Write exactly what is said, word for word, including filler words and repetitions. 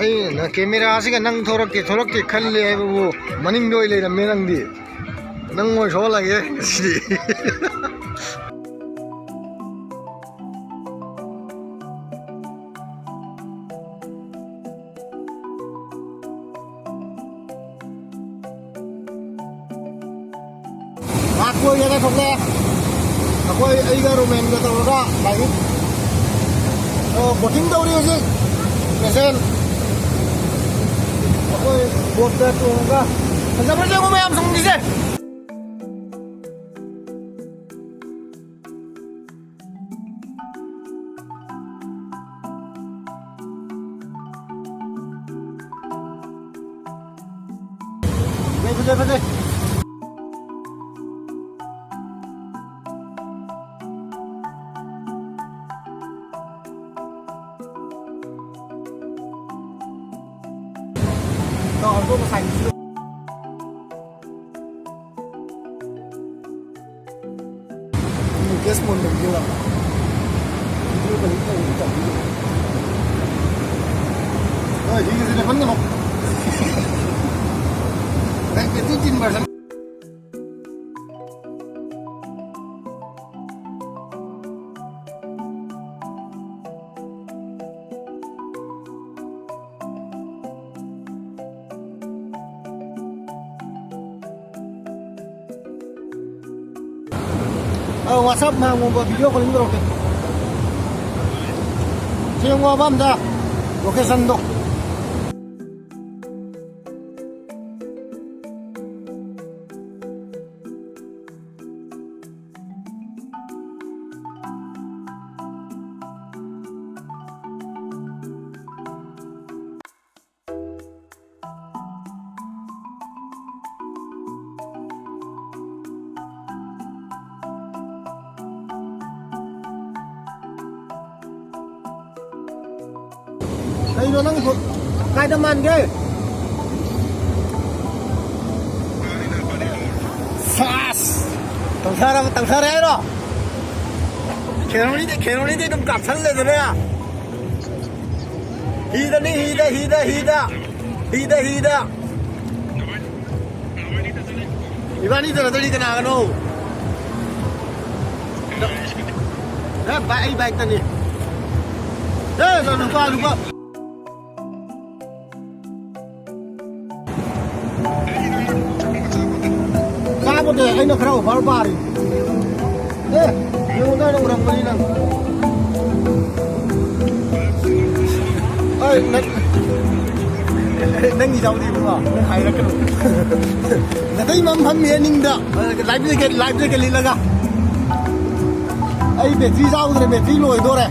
ꯑꯩꯅ ꯀꯦꯃꯦꯔꯥꯁꯤꯒ ꯅꯪ ꯊꯣꯔꯛꯀꯦ ꯊꯣꯔꯛꯀꯦ ꯈꯜꯂꯦ ꯍꯥꯏꯕꯕꯨ, ꯃꯅꯤꯡꯗ ꯑꯣꯏ ꯂꯩꯔꯝꯃꯦ ꯅꯪꯗꯤ꯫ ꯅꯪ ꯑꯣꯏ ꯁꯣꯛꯍꯜꯂꯒꯦ ꯉꯁꯤꯗꯤ꯫ ꯉꯥꯏꯍꯥꯛ ꯀꯣꯏꯒꯦꯅ ꯊꯣꯛꯂꯛꯑꯦ꯫ ꯑꯩꯈꯣꯏ, ꯑꯩꯒ ꯔꯣꯃꯦꯟꯒ ꯇꯧꯔꯒ ꯂꯥꯏꯔꯤꯛ, ꯑ, ꯕꯣꯇꯤꯡ ꯇꯧꯔꯤ ꯍꯧꯖꯤꯛ꯫ ꯄꯦꯁꯦꯟ꯫ ꯑꯩꯈꯣꯏ ꯕꯣꯠꯇ ꯇꯣꯡꯉꯒ ꯐꯖꯕ꯭ꯔꯥ ꯌꯦꯡꯉꯨ ꯃꯌꯥꯝ ꯁꯣꯝꯒꯤꯁꯦ꯫ ꯐꯖꯩ, ꯐꯖꯩ, ꯐꯖꯩ꯫ ꯇꯥꯎ, ꯑꯇꯣꯞꯄ ꯁꯥꯏꯠꯇꯁꯨ꯫ ꯒꯦꯁ ꯃꯨꯟꯗꯕꯤꯗ ꯚꯤꯗꯤꯑꯣ ꯀꯂꯤꯛ ꯇꯧꯕꯗꯤ ꯇꯧꯕꯤꯗꯦ꯫ ꯍꯣꯏ, ꯁꯤꯒꯤꯁꯤ ꯂꯦꯞꯍꯟꯒꯅꯨ꯫ ꯅꯪ ꯇ꯭ꯋꯦꯟꯇꯤ ꯇꯤꯟ ꯄꯥꯔꯁꯦꯟ꯫ ꯑ, WhatsApp ꯍꯥꯡꯉꯣꯕ, video calling ꯇꯧꯔꯛꯀꯦ꯫ ꯁꯦꯡꯉꯣꯕ ꯑꯝꯇ location ꯗꯣ꯫ ꯀꯩꯅꯣ ꯅꯪ ꯐꯣ-, ꯀꯥꯏꯗ ꯃꯥꯟꯒꯦ? ꯁꯥꯁ! ꯇꯧꯊꯔꯕ, ꯇꯧꯊꯔꯦ ꯍꯥꯏꯔꯣ? ꯈꯦꯔꯣꯅꯤꯗꯤ, ꯈꯦꯔꯣꯅꯤꯗꯤ ꯑꯗꯨꯝ ꯀꯥꯞꯁꯜꯂꯦꯗꯅ꯫ ꯍꯤꯗꯅꯤ, ꯍꯤꯗ, ꯍꯤꯗ, ꯍꯤꯗ꯫ ꯍꯤꯗ, ꯍꯤꯗ꯫ ꯏꯕꯥꯅꯤꯗ ꯅꯠꯇ꯭ꯔꯗꯤ ꯀꯅꯥꯒꯅꯣ? ꯑꯦ, ꯕꯥꯏ-, ꯑꯩ ꯕꯥꯏꯛꯇꯅꯤ꯫ ꯑꯦ, ꯂꯨꯄꯥ, ꯂꯨꯄꯥ꯫ ꯆꯥꯕꯗꯣ ꯑꯩꯅ ꯈꯔ ꯑꯣꯐꯔ ꯄꯥꯔꯤ꯫ ꯑꯦ, ꯌꯦꯡꯉꯨꯗ, ꯑꯩꯅ ꯎꯔꯝꯕꯅꯤ ꯅꯪ꯫ ꯑꯩ ꯅꯪ, ꯅꯪꯒꯤ ꯌꯥꯎꯗꯦ ꯏꯕꯨꯡꯉꯣ, ꯅꯪ ꯍꯥꯏꯔꯛꯀꯅꯨ꯫ ꯅꯇꯩ ꯃꯝ ꯐꯝꯃꯤ ꯅꯤꯡꯗ, ꯂꯥꯏꯐ ꯖꯦꯀꯦꯠ, ꯂꯥꯏꯐ ꯖꯦꯀꯦꯠ ꯂꯤꯠꯂꯒ꯫ ꯑꯩ ꯕꯦꯇ꯭ꯔꯤ ꯌꯥꯎꯗ꯭ꯔꯦ, ꯕꯦꯇ꯭ꯔꯤ ꯂꯣꯏꯗꯣꯔꯦ꯫